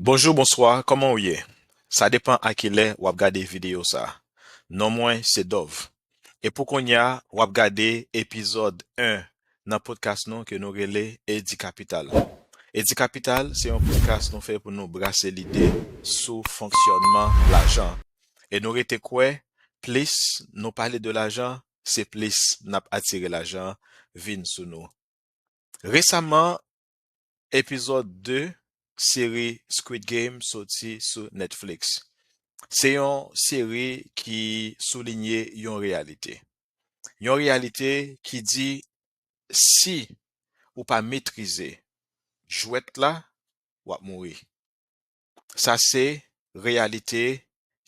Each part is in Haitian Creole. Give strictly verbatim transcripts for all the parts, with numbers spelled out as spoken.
Bonjou, bonswa, kòman w ye? Sa depan a kilè w ap gade videyo sa. Non mwen se Dove. E pou kounye a, w ap gade epizòd en nan podcast nou ke nou rele Edi Kapital. Edi Kapital se yon podcast nou fè pou nou brase lide sou fonksyònman lajan. E nou rete kwè, plis nou pale de lajan, se plis n ap atire lajan vin sou nou. Resaman, epizòd de seri Squid Game soti sou Netflix. Se yon seri ki soulinye yon reyalite. Yon reyalite ki di si ou pa metrize jwèt la, w ap mouri. Sa se reyalite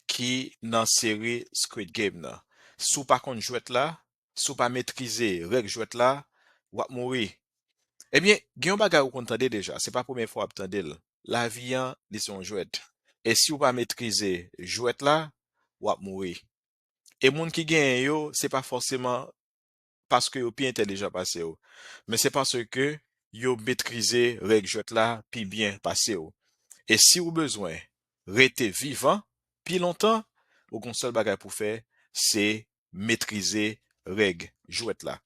ki nan seri Squid Game nan. Si w pa konn jwèt la, si w pa metrize règ jwèt la, w ap mouri. Ebyen, gen yon bagay ou konn tande deja, se pa premye fwa w ap tande l. Lavi an, li se yon jwèt. E si w pa metrize jwèt la, w ap mouri. E moun ki genyen yo, se pa fòseman paske yo pi entèlijan pase w, men se paske yo metrize règ jwèt la pi byen pase w. E si w bezwen rete vivan pi lontan, ou gen yon sèl bagay pou fè, se metrize règ jwèt la.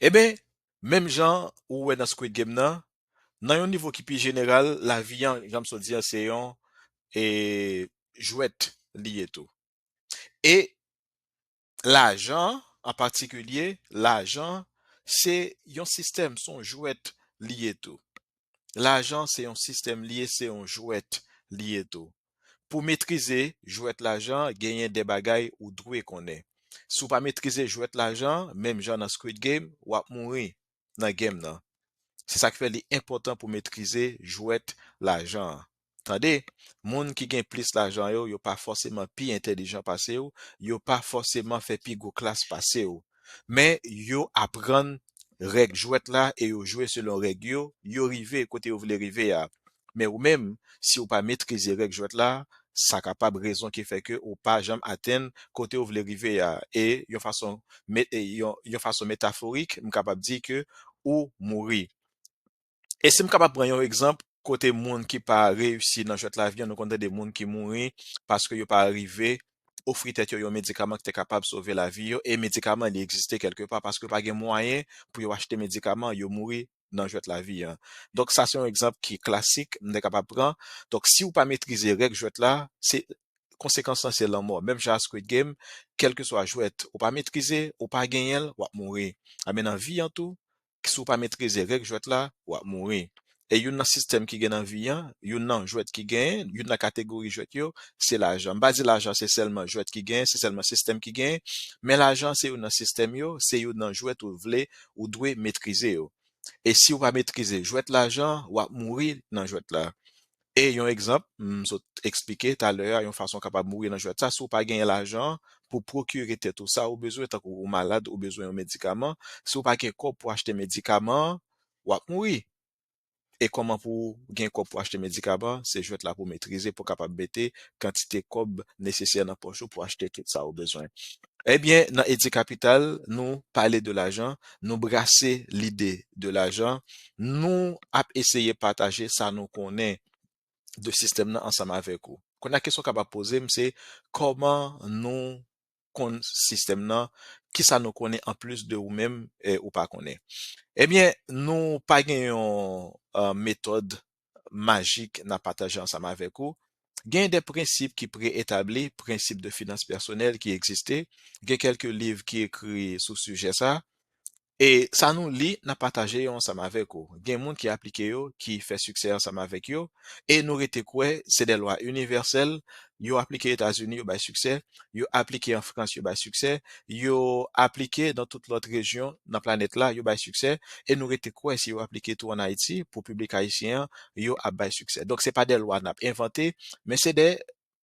Eben, menm jan ou wè nan Squid Game nan, nan yon nivo ki pi jeneral, lavi an, jan m sot di an, se yon e, jwèt li ye tou. E lajan, an patikilye, lajan, se yon sistèm, se yon jwèt li ye tou. Lajan, se yon sistèm li ye, se yon jwèt li ye tou. Pou metrize jwèt lajan, genyen de bagay ou dwe konnen. Si w pa metrize jwèt lajan, menm jan nan Squid Game, w ap mouri nan game nan. Se sa k fè li enpòtan pou metrize jwèt lajan an. Tande, moun ki gen plis lajan yo, yo pa fòseman pi entèlijan pase w, yo pa fòseman fè pi gwo klas pase w. Men yo aprann règ jwèt la e yo jwe selon règ yo, yo rive kote yo vle rive a. Men ou menm, si w pa metrize règ jwèt la, sa kapab rezon ki fè ke ou pa janm atenn kote w vle rive a. E yon fason, me- e yon, yon fason metaforik, m kapab di ke ou mouri. E si m kapab pran yon egzanp kote moun ki pa reyisi nan jwèt lavi an, nou konn tande moun ki mouri paske yo pa rive ofri tèt yo yon medikaman ki te kapab sove lavi yo, e medikaman li egziste kèlkepa paske pa gen mwayen pou yo achte medikaman, yo mouri nan jwèt lavi an. Donk sa se yon egzanp ki klasik, m te kapab pran. Donk si w pa metrize règ jwèt la, se konsekans lan se lanmò. Menm jan a Squid Game, kèlkeswa jwèt ou pa metrize, ou pa genyen l, w ap mouri. Enben nan vi an tou, si w pa metrize règ jwèt la, w ap mouri. E youn nan sistèm ki gen nan vi an, youn nan jwèt ki genyen, youn nan kategori jwèt yo, se lajan. M pa di lajan se sèlman jwèt ki genyen, se sèlman sistèm ki genyen, men lajan se youn nan sistèm yo, se youn nan jwèt ou vle, ou dwe metrize yo. E si w pa metrize jwèt lajan, w ap mouri nan jwèt la. E yon egzanp, m sot eksplike talè a, yon fason w kapab mouri nan jwèt sa, si w pa genyen lajan pou pwokire tèt ou sa ou bezwen, tankou ou malad, ou bezwen yon medikaman, si w pa gen kòb pou achte medikaman an, w ap mouri. E kòman pou w gen kòb pou achte medikaman an? Se jwèt la pou w metrize, pou w kapab mete kantite kòb nesesè nan pòch ou pou achte tout sa ou bezwen. Ebyen, nan Edi Kapital, nou pale de lajan, nou brase lide de lajan, nou ap eseye pataje sa nou konnen de sistèm nan ansanm avèk ou. Kounye a, kesyon w kapab poze m, se kòman nou konn sistèm nan, kisa nou konnen anplis de ou menm, e, ou pa konnen. Ebyen, nou pa gen yon, e, metòd majik n ap pataje ansanm avèk ou. Gen de prensip ki pre-etabli, prensip de finans pèsonèl ki egziste. Gen kèlke liv ki ekri sou sijè sa. E sa nou li, n ap pataje yo ansanm avèk ou. Gen moun ki aplike yo, ki fè siksè ansanm avèk yo, e nou rete kwè se de lwa inivèsèl, yo aplike Etazini, yo bay siksè, yo aplike an Frans, yo bay siksè, yo aplike nan tout lòt rejyon nan planèt la, yo bay siksè, e nou rete kwè si yo aplike tou ann Ayiti, pou piblik ayisyen an, yo ap bay siksè. Donk, se pa de lwa n ap envante, men se de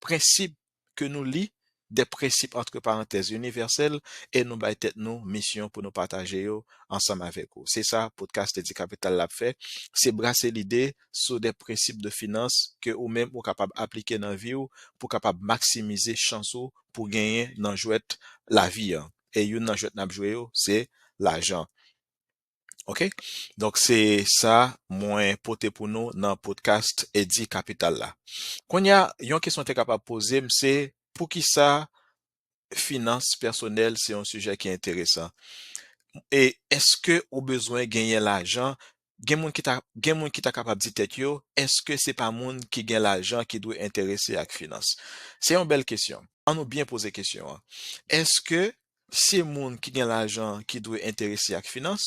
prensip ke nou li, de prensip, antre parantèz, inivèsèl, e nou bay tèt nou misyon pou nou pataje yo ansanm avèk ou. Se sa podcast Edi Kapital la ap fè, se brase lide sou de prensip de finans ke ou menm ou kapab aplike nan vi w pou kapab maksimize chans ou pou genyen nan jwèt lavi an. E youn nan jwèt n ap jwe yo, se lajan. Ok? Donk, se sa mwen pote pou nou nan podcast Edi Kapital la. Kounye a, yon kesyon te kapab poze m, se poukisa finans pèsonèl se yon sijè ki enteresan? E èske ou bezwen genyen lajan? Gen moun ki ta, gen moun ki ta kapab di tèt yo, èske se pa moun ki gen lajan ki dwe enterese ak finans? Se yon bèl kesyon. An nou byen poze kesyon an. Èske se moun ki gen lajan ki dwe enterese ak finans,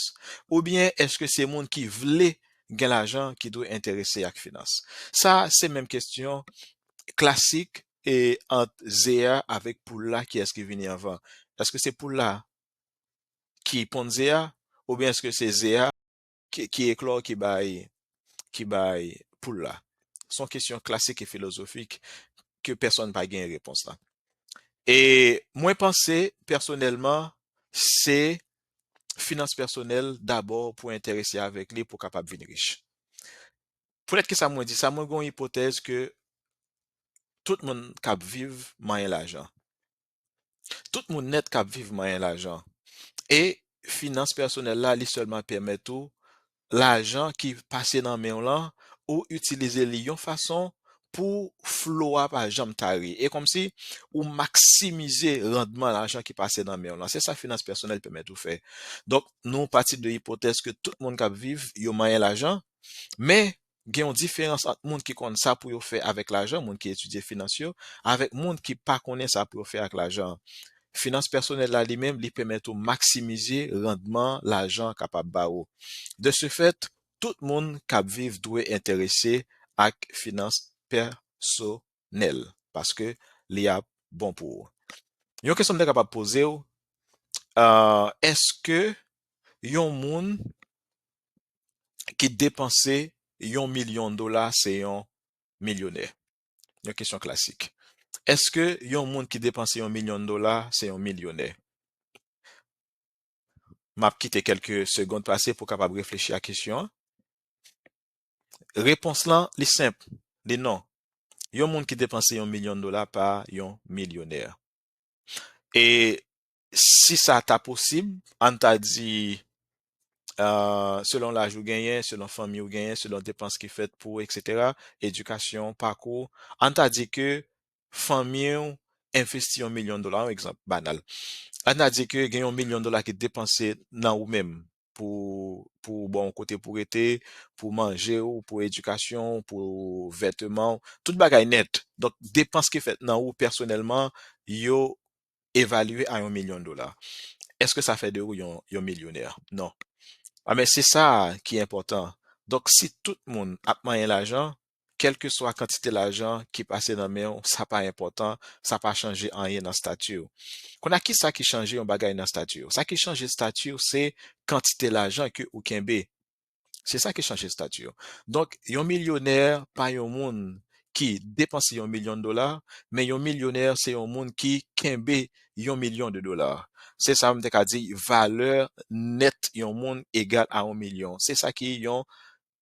oubyen èske se moun ki vle gen lajan ki dwe enterese ak finans? Sa, se menm kesyon klasik e ant ze a avèk poul la, kiyès ki vini anvan? Èske se poul la ki ponn ze a, oubyen èske se ze a ki, ki eklò, ki bay, ki bay poul la? Se yon kesyon klasik e filozofik ke pèsonn pa gen repons la. E mwen panse, pèsonèlman, se finans pèsonèl dabò pou enterese avèk li pou kapab vin rich. Poutèt ki sa mwen di sa, mwen gen yon ipotèz ke tout moun k ap viv manyen lajan. Tout moun nèt k ap viv manyen lajan. E finans pèsonèl la, li sèlman pèmèt ou lajan ki pase nan men w lan, ou itilize li yon fason pou flo a pa janm tare. E kòmsi ou maksimize randman lajan ki pase nan men w lan. Se sa finans pèsonèl pèmèt ou fè. Donk, nou pati de ipotèz ke tout moun k ap viv, yo manyen lajan, men gen yon diferans ant moun ki konn sa pou yo fè avèk lajan, moun ki etidye finans yo, avèk moun ki pa konnen sa pou yo fè ak lajan. Finans pèsonèl la li menm, li pèmèt ou maksimize randman lajan kapab ba ou. De ce fait, tout moun k ap viv dwe enterese ak finans pèsonèl, paske li ap bon pou ou. Yon kesyon m te kapab poze w, ah, èske yon moun ki depanse yon milyon dola se yon milyonè? Yon kesyon klasik. Èske yon moun ki depanse yon milyon dola se yon milyonè? M ap kite kèlke segonn pase pou w kapab reflechi a kesyon an. Repons lan, li senp, li non. Yon moun ki depanse yon milyon dola pa yon milyonè. E si sa ta posib, ann ta di, ah, selon laj ou genyen, selon fanmi ou genyen, selon depans ki fèt pou ou, etsetera, edikasyon, pakou, ann ta di ke fanmi w envesti yon milyon dola, yon egzanp banal. Ann ta di ke gen yon milyon dola ki depanse nan ou menm pou, pou w ba w yon kote pou rete, pou manje w, pou edikasyon w, pou vèteman w, tout bagay nèt. Donk, depans ki fèt nan ou pèsonèlman, yo evalye a yon milyon dola. Èske sa fè de ou yon, yon milyonè? Non. A, men se sa ki enpòtan. Donk, si tout moun ap manyen lajan, kèlkeswa kantite lajan ki pase nan men w, sa pa enpòtan, sa pa chanje anyen nan stati w. Kounye a, ki sa ki chanje yon bagay nan stati w? Sa ki chanje stati w, se kantite lajan ke ou kenbe. Se sa ki chanje stati w. Donk, yon milyonè pa yon moun ki depanse yon milyon dola, men yon milyonè se yon moun ki kenbe yon milyon de dola. Se sa m te ka di, valè nèt yon moun egal a yon milyon. Se sa ki yon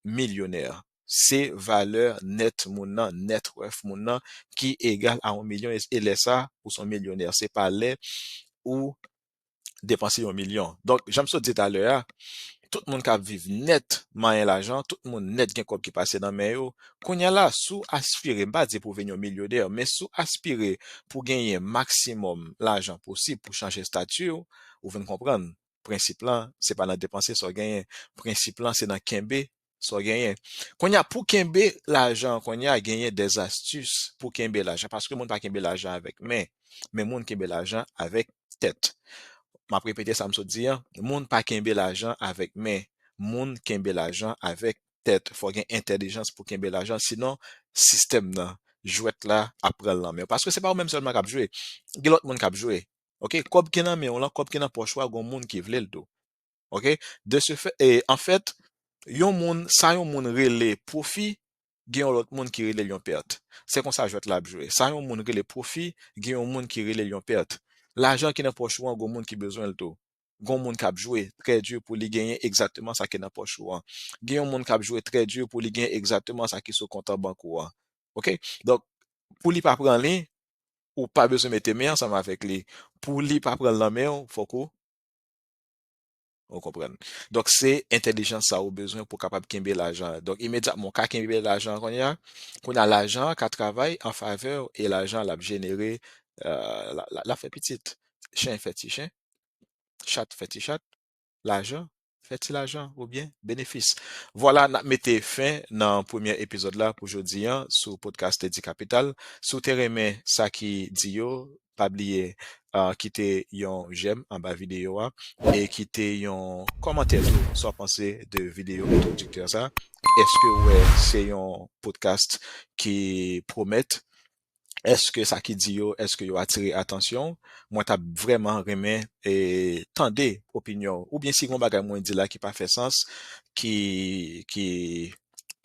milyonè. Se valè nèt moun nan, net worth moun nan, ki egal a yon milyon. E, e lè sa, ou se yon milyonè. Se pa lè ou depanse yon milyon. Donk, jan m sot di talè a, tout moun k ap viv nèt manyen lajan, tout moun nèt gen kòb ki pase nan men yo. Kounye a la, si w aspire, m pa di pou w vin yon milyonè, men si w aspire pou genyen maksimòm lajan posib pou chanje estati w, ou vin konprann prensip lan, se pa nan depanse sa w genyen. Prensip lan, se nan kenbe sa w genyen. Kounye a, pou kenbe lajan, kounye a, genyen des astuces pou kenbe lajan, paske moun pa kenbe lajan avèk men, men moun kenbe lajan avèk tèt. M ap repete sa m sot di an, moun pa kenbe lajan avèk men, moun kenbe lajan avèk tèt. Fò gen entèlijans pou kenbe lajan, sinon sistèm nan, jwèt la ap pran l nan men w. Paske se pa ou menm sèlman k ap jwe. Gen lòt moun k ap jwe. Ok? Kòb ki nan men w lan, kòb ki nan pòch ou a, gon moun ki vle l tou. Ok? De ce fait, e, an fèt, yon moun, sa yon moun rele pwofi, gen yon lòt moun ki rele l yon pèt. Se konsa jwèt la ap jwe. Sa yon moun rele pwofi, gen yon moun ki rele l yon pèt. Lajan ki nan pòch ou an, gon moun ki bezwen l tou. Gon moun k ap jwe trè di pou li genyen egzakteman sa ki nan pòch ou an. Gen yon moun k ap jwe trè di pou li genyen egzakteman sa ki sou kont an bank ou an. Ok? Donk, pou li pa pran li, ou pa bezwen mete men ansanm avèk li. Pou li pa pran l nan men w, fòk ou Ou konprann? Donk, se entèlijans sa ou bezwen pou w kapab kenbe lajan. Donk, imedyatman, ou ka kenbe lajan kounye a. Kounye a, lajan an ka travay an favè w e lajan l ap jenere, euh, l ap fè pitit. Chen fè ti chen, chat fè ti chat, lajan fè ti lajan oubyen benefis. Vwala, n ap mete fen nan premye epizòd la pou jodi an sou podcast Edi Capital. Si w te renmen sa ki di yo, pa bliye, ah, kite yon j'aime anba videyo a e kite yon kòmantè tou, sa w panse de videyo entwodiktè sa. Èske w wè se yon podcast ki pwomèt? Èske sa ki di yo, èske yo atire atansyon w? Mwen t ap vrèman renmen, eh, tande opinyon w. Oubyen si gen yon bagay mwen di la ki pa fè sans, ki, ki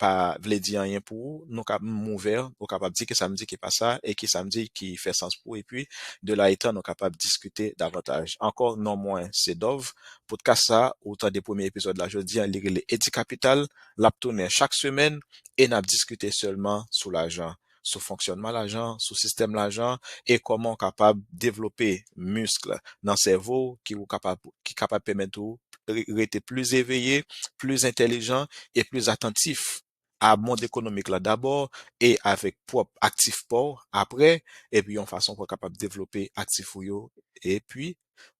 pa vle di anyen pou ou, nou ka, m ouvè, ou kapab di kisa m di ki pa sa, e kisa m di ki fè sans pou ou, epi de la etan nou kapab diskite davantaj. Ankò, non mwen se Dove. Podcast sa, ou tande premye epizòd la jodi an, li rele Edi Capital. L ap tounen chak semèn e n ap diskite sèlman sou lajan, sou fonksyònman lajan, sou sistèm lajan e kòman w kapab devlope misk nan sèvo w ki ou kapab, ki kapab pèmèt ou re-, rete plis eveye, plis entèlijan e plis atantif a mond ekonomik la dabò e avèk pwòp aktif pa w apre, epi yon fason pou w kapab devlope aktif ou yo, epi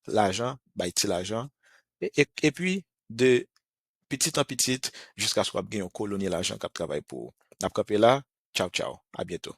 lajan, bay ti lajan, e, e, epi de pitit an pitit, jiskaske w ap gen yon koloni lajan k ap travay pou ou. N ap kanpe la. Tchaw, tchaw. A byento.